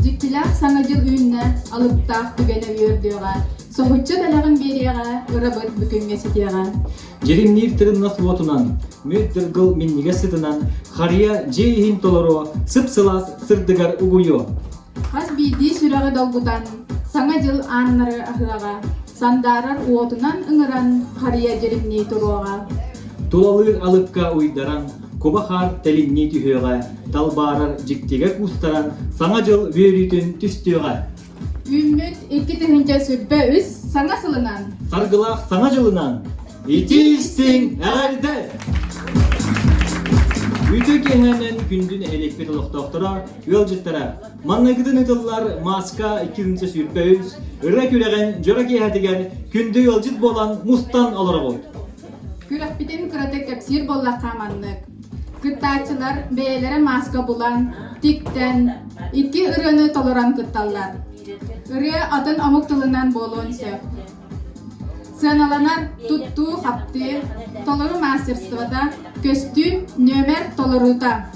Дьиктилээх Саҥа дьыл үүннэ, алыптаах түгэнэ үөрдүөҕэ, соһуччу бэлэҕин биэриэҕэ, ырабыт бүгүҥҥэ ситиэҕэ. Дьиримниир тырымнас уотунан, мүөт дыргыл минньигэс сытынан, харыйа дьиэ иһин толоруо, сып-сылаас сырдыгар угуйуо. Хас биирдии сүрэҕи долгутан, Саҥа дьыл ааннары аһыаҕа, сандаарар уотунан ыҥыран, харыйа дьиримнии туруоҕа. Тулалыыр алыпка уйдаран, куба хаар тэлиннии түһүөҕэ, талбаарар дьиктигэ куустаран, Саҥа дьыл үөрүүтүн түстүөҕэ. Үүммүт 2023 саҥа сылынан! Саргылаах Саҥа дьылынан! Итии-истиҥ эҕэрдэ! Үтүө киэһээнэн күндү нэһилиэкпит олохтоохторо, ыалдьыттара! Манныгытын ыытыллар мааска 223 ырыа күрэҕин дьоро киэһэтигэр күндү ыалдьыт буолан мустан олоробут. Күрэхпитин кыратык кэпсиир буоллахха маннык. Кыттааччылар бэйэлэрэ мааска булан, тиктэн, икки ырыаны толорон кытталлар. Ырыа атын омук тылынан буолуон сөп. Сыаналанар туттуу-хаптыы, толору мастерствота, көстүүм, нүөмэр толоруута.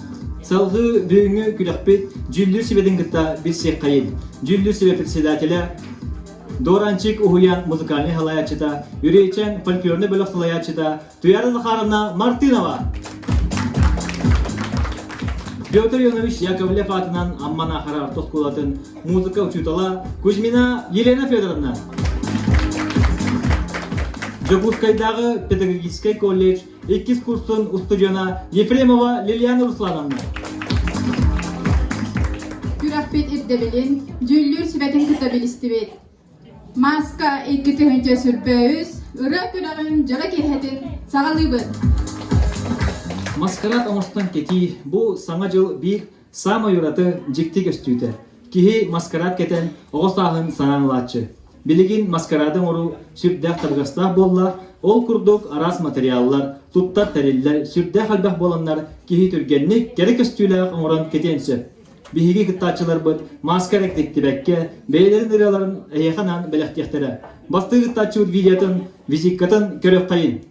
Салгыы бүгүҥҥү күрэхпит дьүүллүүр сүбэтин кытта билсиэххэйин. Дьүүллүүр сүбэ председателэ Доранчик уһуйаан музыкальнай салайааччыта, Үрүйэчэн фольклорнай бөлөх салайааччыта Туяра Захаровна Мартынова. Петр Ионович Яковлев аатынан Амма Наахара орто оскуолатын музыка учуутала Кузьмина Елена Федоровна. Дьокуускайдааҕы педагогическай колледж иккис курсун устудьуона Ефремова Лилиана Руслановна. Күрэхпит ирдэбилин, дьүүллүүр сүбэтин кытта билистибит. Мааска 2023 ырыа күрэҕин дьоро киэһэтин саҕалыыбыт. Маскарад оҥостон кэтии бу Саҥа дьыл биир саамай ураты дьикти көстүүтэ. Киһи маскарад кэтэн оҕо сааһын санаан ылааччы. Билигин маскарады оҥоруу сүрдээх табыгастаах буолла, ол курдук араас материаллар, туттар тэриллэр сүрдээх элбэх буоланнар киһи түргэнник кэрэ көстүүлээх оҥорон кэтиэн сөп. Биһиги кыттааччыларбыт мааска эрэ тиктибэккэ, бэйэлэрин ырыаларын эһиэхэ анаан бэлэхтиэхтэрэ. Бастакы кыттааччыбыт видеотын, визиткатын көрүөххэйин.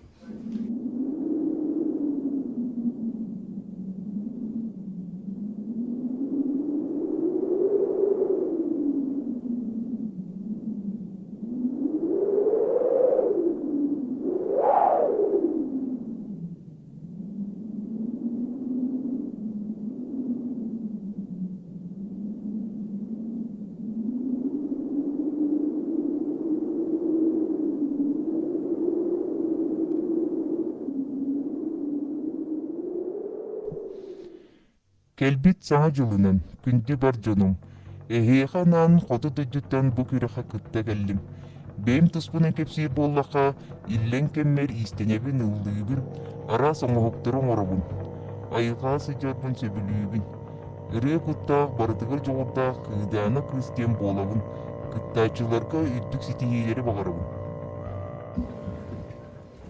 Кэлбит Саҥа дьылынан, күндү бар дьонум! Эһиэхэ анаан хоту дойдуттан бу күрэххэ кытта кэллим. Бэйэм туспунан кэпсиир буоллахха, иллэҥ кэммэр иистэнэбин, ыллыыбын, араас оҥоһуктары оҥоробун. Айылҕаҕа сылдьарбын сөбүлүүбүн. Ырыа куттаах, барытыгар дьоҕурдаах Кыыдаана кыыс диэн буолабын. Кыттааччыларга үрдүк ситиһиилэри баҕарабын.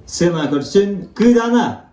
Сцена көрсүн Кыыдаана!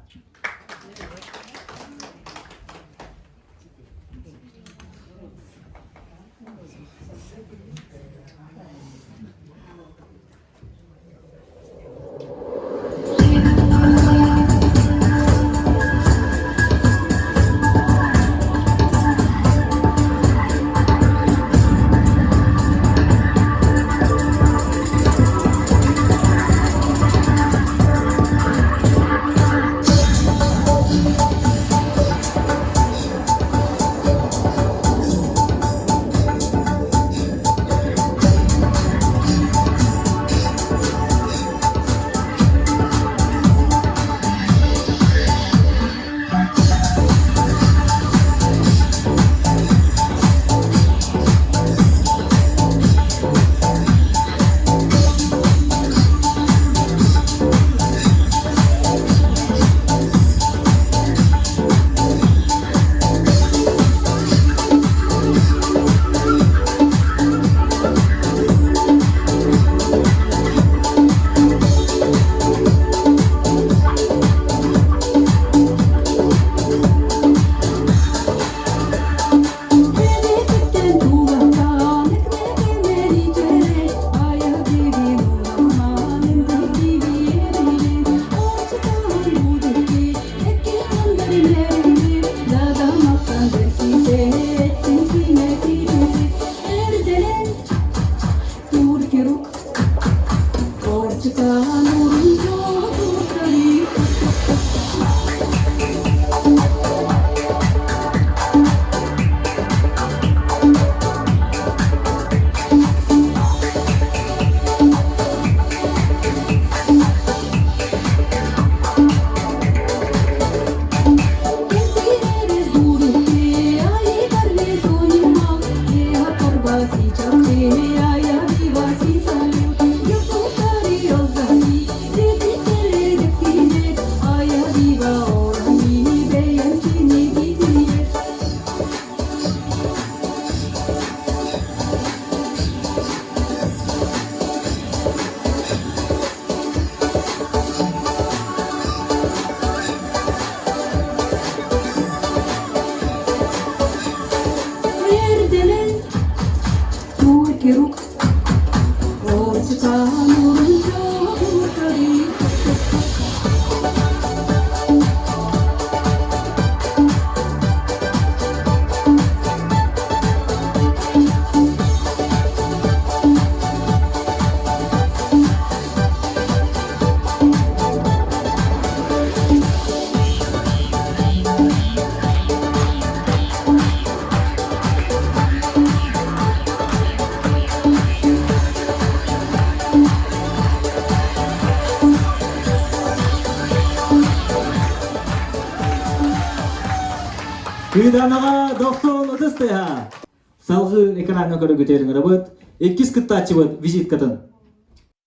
Кыыданаҕа дохсун ытыс тыаһа. Салгыы экраҥҥа көрөгүтүөр ыҥырабыт. Иккис кыттааччыбыт визиткатын.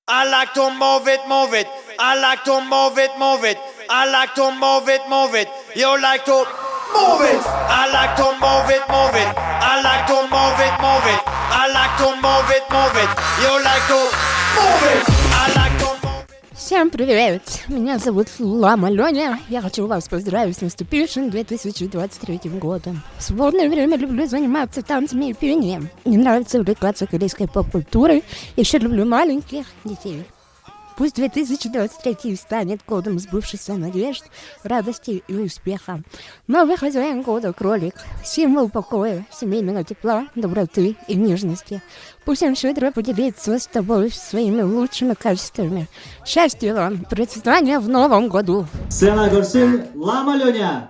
I like to move it, move it. I like to move it, move it. I like to move it, move it. You like to move it. I like to move it, move it. I like to move it, move it. I like to move it, move it. You like to move it. I like to move it. Всем привет! Меня зовут Лама Леня. Я хочу вас поздравить с наступившим 2023 годом. В свободное время люблю заниматься танцами и пением. Мне нравится увлекаться корейской поп-культурой. Еще люблю маленьких детей. Пусть 2023 станет годом сбывшихся надежд, радости и успеха. Новый хозяин года – кролик, символ покоя, семейного тепла, доброты и нежности. Пусть он щедро поделится с тобой своими лучшими качествами. Счастья вам, процветания в новом году! Сцена көрсүн Лама Леня!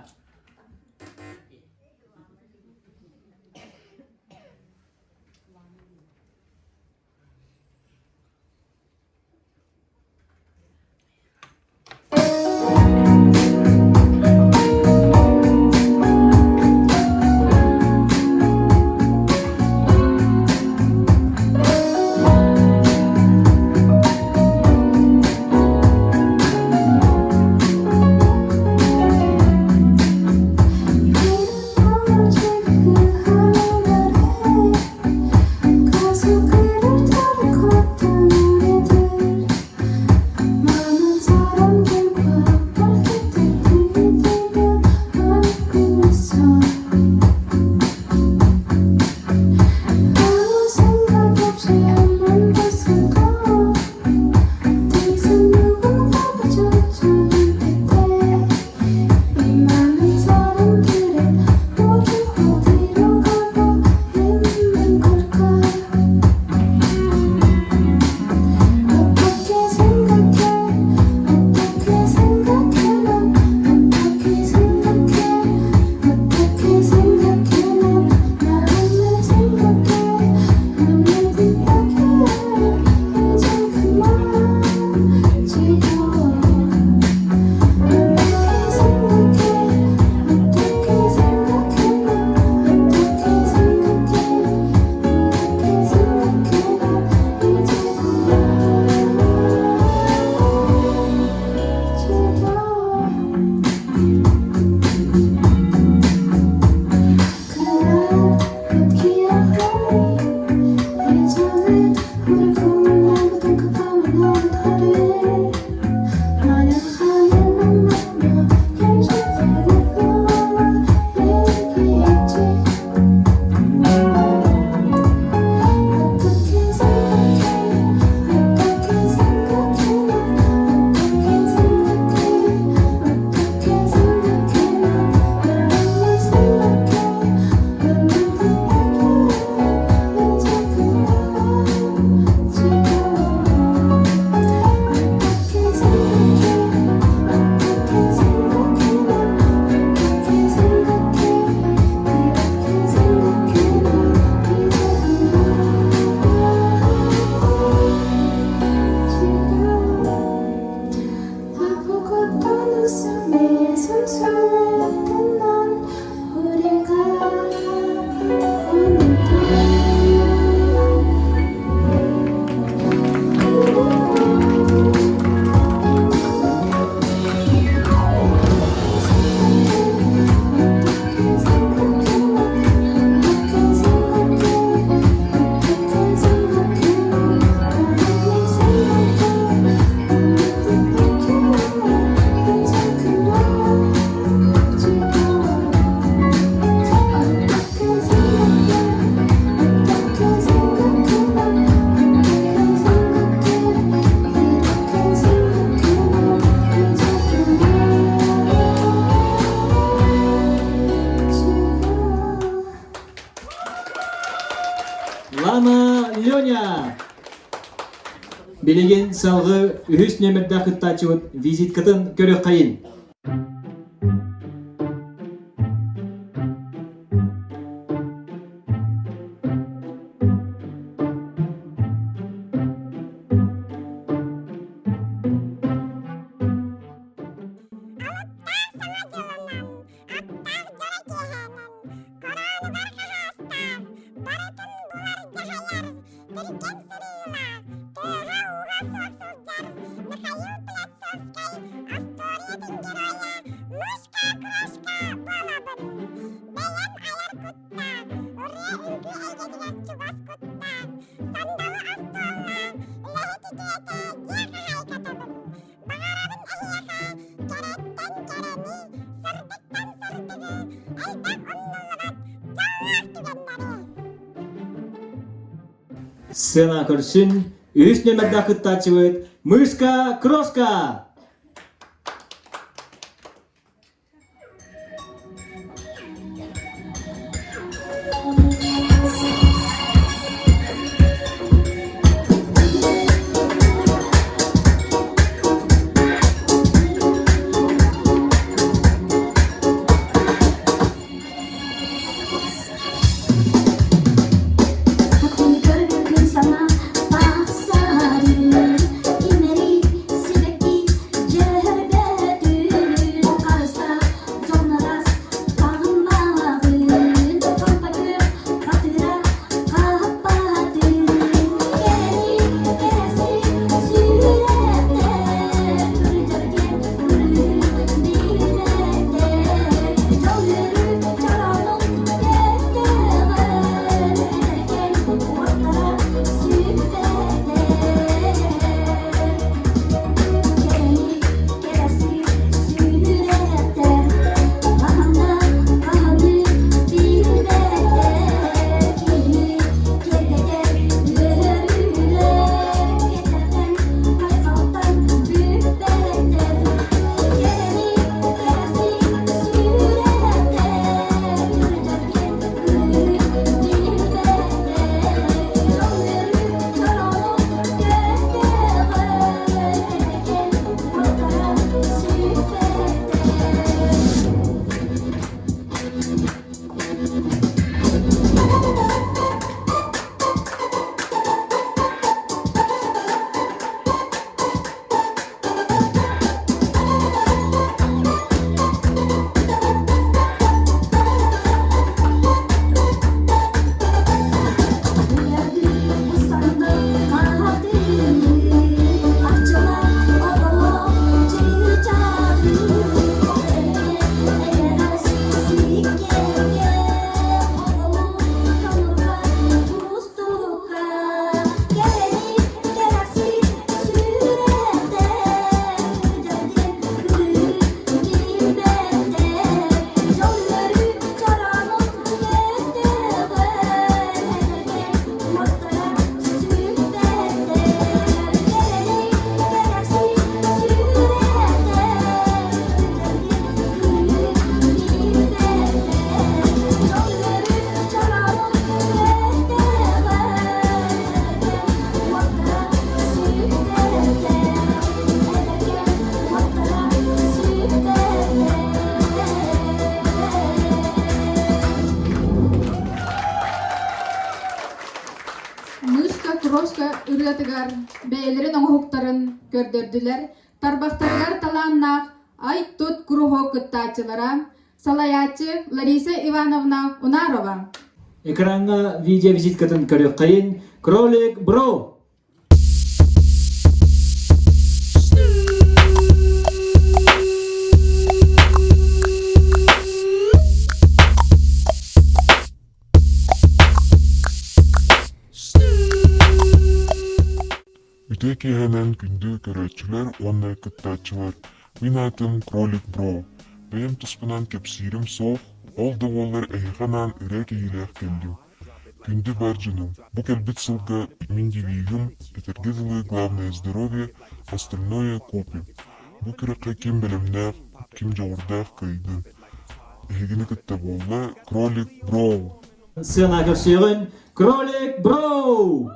салгыы үһүс нүөмэрдээх кыттааччыбыт визиткатын көрүөххэйин. Алыптаах саҥа дьылынан, аттаах дьоро киэһэнэн, Корааныгар хаһаастаах, барытын булар дьаһайар, түргэн сырыылаах, тыаһа-ууһа суох сылдьар Михаил Плятцовскай остуоруйатын геройа Мышка-крошка буолабын. Бэйэм айар куттаах, ырыа-үҥкүү эйгэтигэр чугас куттаах, сандалы остуоллаах, үлэһит үтүөтэ дьиэ хаһаайкатабын. Баҕарабын эһиэхэ кэрэттэн кэрэни, сырдыктан сырдыгы, элбэх умнуллубат дьоллоох түгэннэри. Сцена көрсүн, үһүс нүөмэрдээх кыттааччыбыт Мышка Крошка! Күн саҥа тахсарын имэри сибэкки Дьөһөрбөтүн харыстаах дьоннорас таһыммаҕын чомпа күөх хатыра хаппатын кэрэни кэрэси сүрэхтэр күрдьэргэ күрүн билбэттэр дьол үөрүү чороонун кэттэҕэр эдэркээн уоттара сүппэттэр Кэрэни кэрэхсиир сүрэхтэр хаһан хаһаны билбэттэр киһини киэргэтэр үөрүүлэр кэтэхтэн хайҕалтан бүппэттэр Кэрэни кэрэхсиир сүрэхтэр күрдьэргэ күлүгүн билбэттэр дьол үөрүү чороонун Мышка Крошка ырыатыгар бэйэлэрин оҥоһуктарын көрдөрдүлэр, тарбахтарыгар талааннаах Ай-Тут куруһуок кыттааччылара, салайааччы Лариса Ивановна Унарова. Экраҥҥа видеовизиткатын көрүөххэйин Кролик Бро! Үтүө киэһэнэн күндү көрөөччүлэр уонна кыттааччылар! Мин аатым Кролик Бро. Бэйэм туспунан кэпсиирим суох, ол да буоллар эһиэхэ анаан ырыа киһилээх кэллим. Күндү бар дьонум, бу кэлбит сылга мин девиһым, этэргэ дылы главное здоровье, остальное купим. Бу күрэххэ ким бэлэмнээх, ким дьоҕурдаах кыайдын. Эһигини кытта буолла Кролик Бро! Сцена көрсүөҕүн Кролик Бро!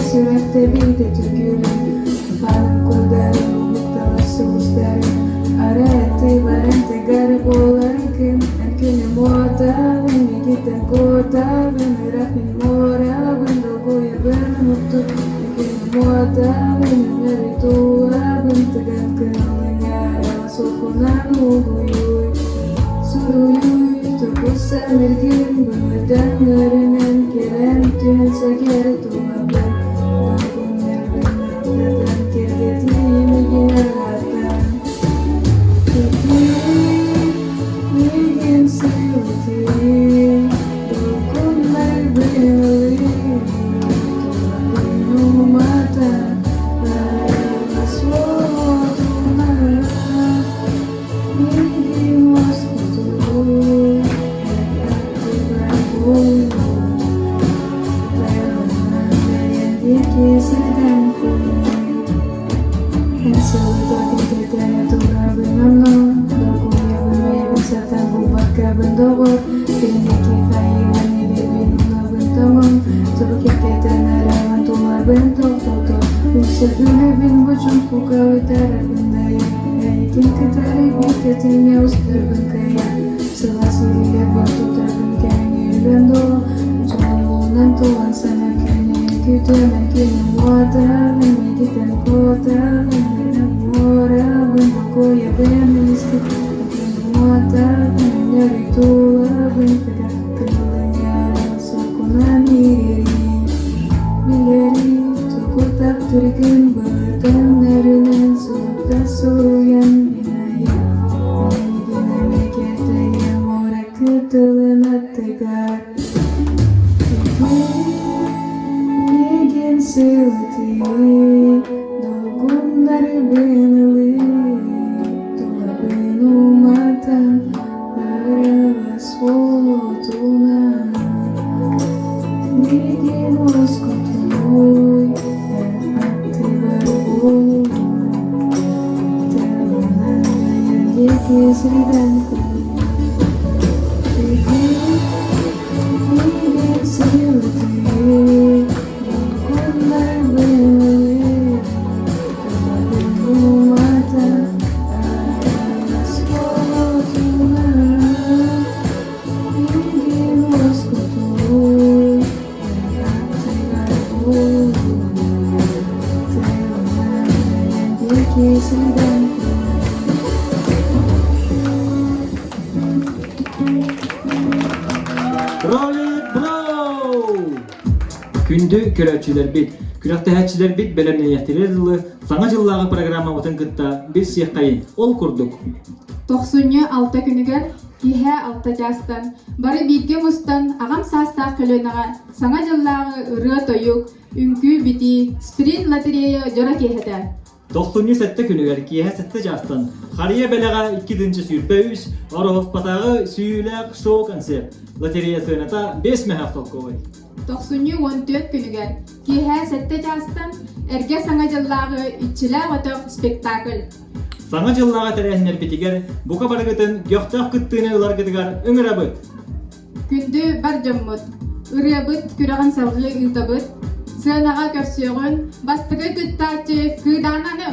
сүрэх тэбиитэ түргүлүн Ханым курдары уһукталар сулустары Арай баран тыгар буолар күн Эн күнүм уотабын, миигиттэн куотабын Ыраах мин муорабын, долгуйабын уһуктук Эн күнүм уотабын, өнөрү тулабын Тыган кыһалыҥар суохунан угуйуй Суруйуй, тупуса миргин былытан өрүнэн кэлэн түһэн сэгэр тулабын Долгуннарбын алдатан кэргэтии мигин арҕааттан Кэтии мигин сылытыы Долгуннарбын ылыы Тулабын уматан Аралас уотунан Миигин уоскутуу аттыбар буолуу Тайҕанан бэйэм диэки сирдэн кууй Эн сылыта кэтэтэни турабын онно Долгуйабын бэйэбин сатаан булбаккабын доҕор Кэнники хайыһан илиибин уунабын тоҥон Тугу кэпсэтэн эрэҕин тулабын тохтото Үксэ-үлэбин бу чуҥкуга ыытарабын дайа Эйигин кытары бииргэ тэҥҥэ устарбын кыайа Сылаас илиилэрбин тутарбын кэҥиирбин доо Дьолунан туолан саҥа күнү күүтэммин күнүм уотабын Миигиттэн куотабын муорабын Бокуойабын истик Күнүм уотабын Өнөрүй тулабын Кытах кылыҥар Сокунан ириэрии Билэрий тугу таптыыргын былытын өрүнэн суруктар суруйан мин айан Эйигин эмиэ кэтэйэн муора кытылын аттыгар Миигин сылытыы долгуннарбын ылыы тулабын уматан Арылас уотунан Миигин уоскутуй эн аттыбар буолууй Тылынан айан диэки сирдэн Миигин сылытыы долгуннарбын ылыы Тулабын уматан Арылас уотунан Миигин уоскутуй аттыгар буолууй Тылынан айан диэки сирдэн Ролик Бро! Күндү көрөөччүлэрбит, күрэхтэһээччилэрбит бэлэмнэниэхтэригэр дылы Саҥа дьыллааҕы программабытын кытта билсиэххэйин. Ол курдук. Тохсунньу 6 күнүгэр киэһэ 6 чаастан бары бииргэ мустан аҕам саастаах көлүөнэҕэ Саҥа дьыллааҕы ырыа-тойук, үҥкүү-битии, спринт лотерея дьоро киэһэтэ. Тохсунньу 7 күнүгэр киэһэ 7 чаастан Харыйа бэлэҕэ 2 123 Ороһуспатааҕы сүүйүүлээх шоу-концерт. Лотерея сыаната 5 мөһөөх солкуобай. Тохсунньу 14 күнүгэр киэһэ 7 чаастан Эргэ Саҥа дьыллааҕы Иччилээх өтөх спектакль. Саҥа дьыллааҕы тэрээһиннэрбитигэр бука барыгытын көхтөөх кыттыыны ыларгытыгар ыҥырабыт! Күндү бар дьоммут, ырыабыт күрэҕин салгыы ыытабыт. Сыанаҕа көрсүөҕүн бастакы кыттааччы Кыыдаананы!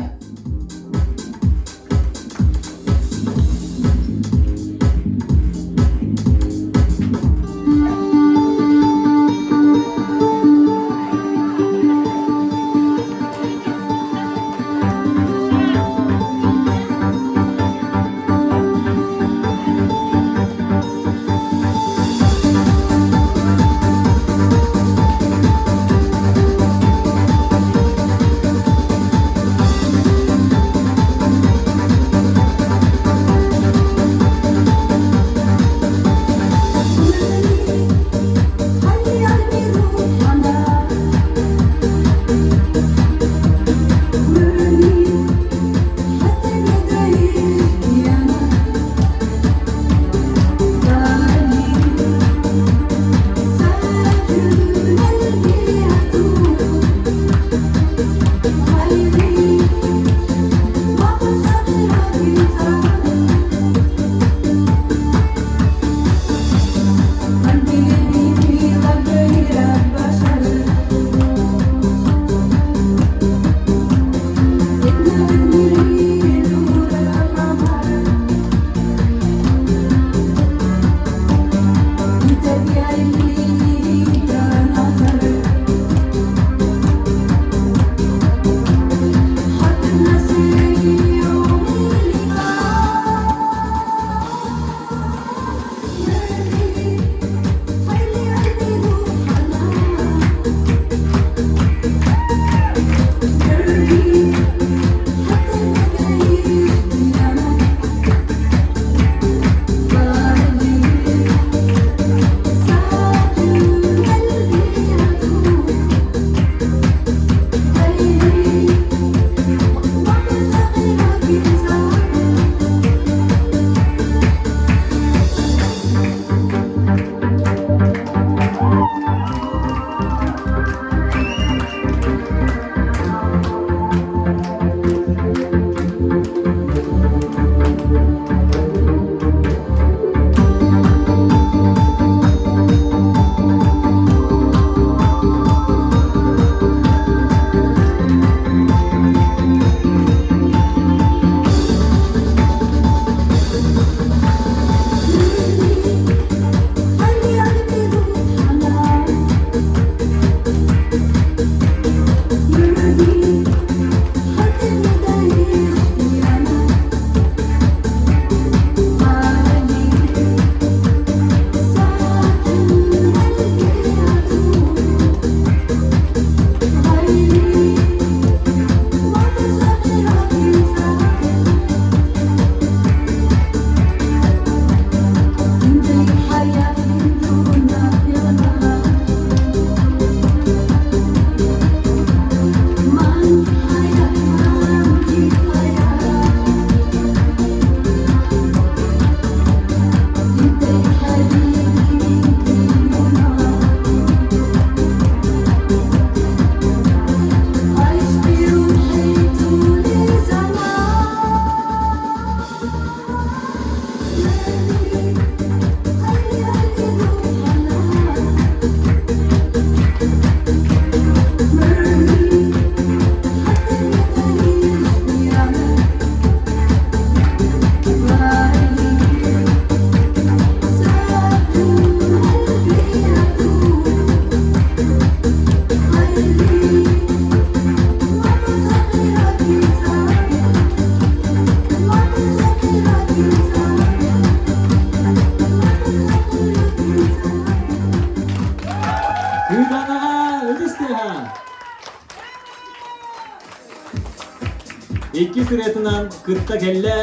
Иккис ырыатынан кытта кэллэ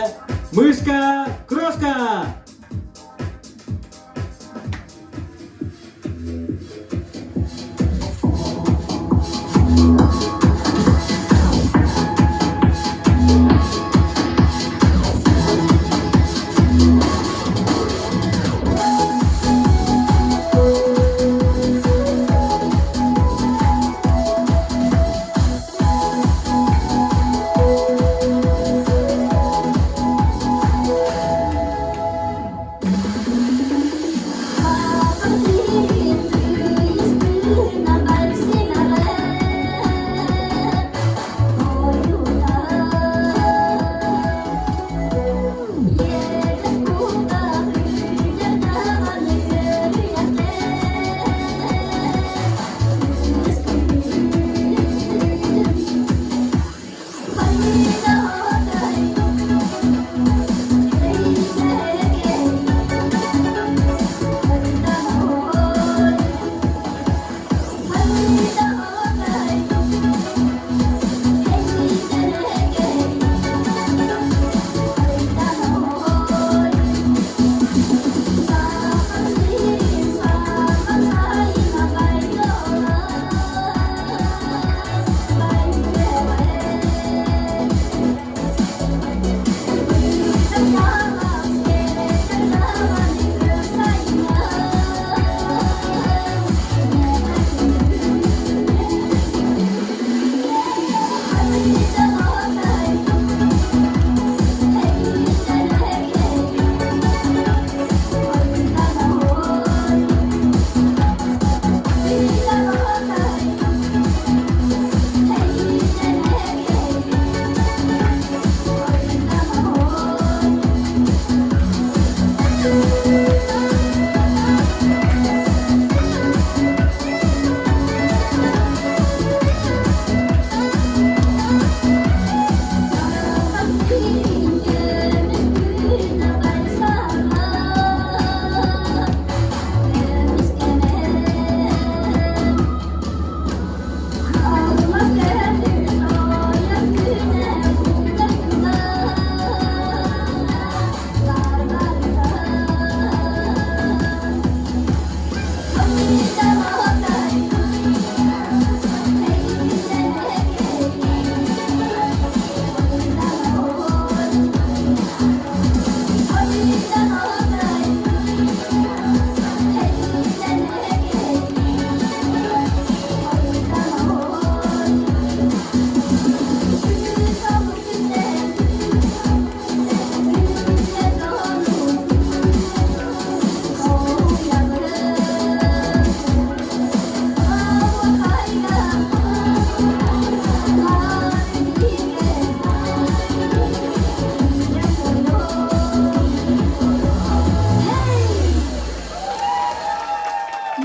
Мышка Крошка!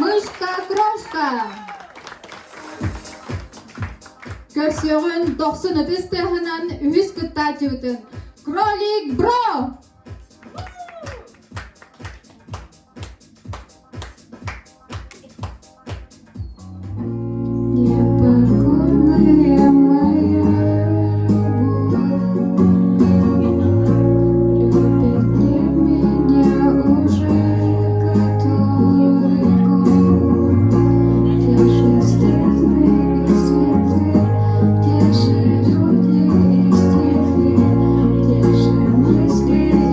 Мышка-крошка! Көрсүөҕүн дохсун ытыс тыаһынан үһүс кыттааччыбытын Кролик Бро! Непокорная моя любовь Любит не меня уже который год. Те же стены и цветы, те же люди и стихи, те же мысли.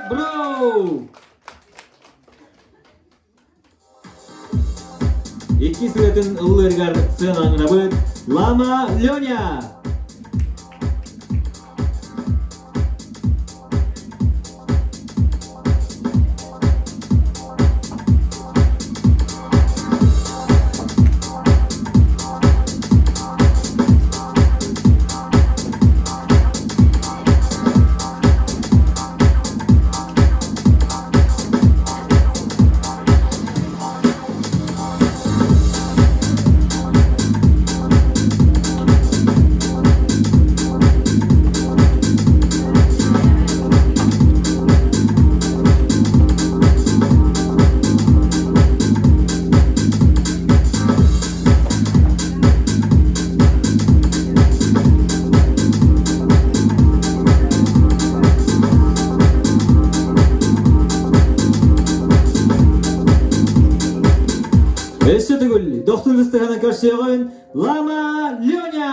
Бро! Иккис ырыатын ыллыырыгар сыанаҥнабыт Лама Леня! Өссө төгүл дохсун ыстыганы көрсүөҕүн Лама Леня!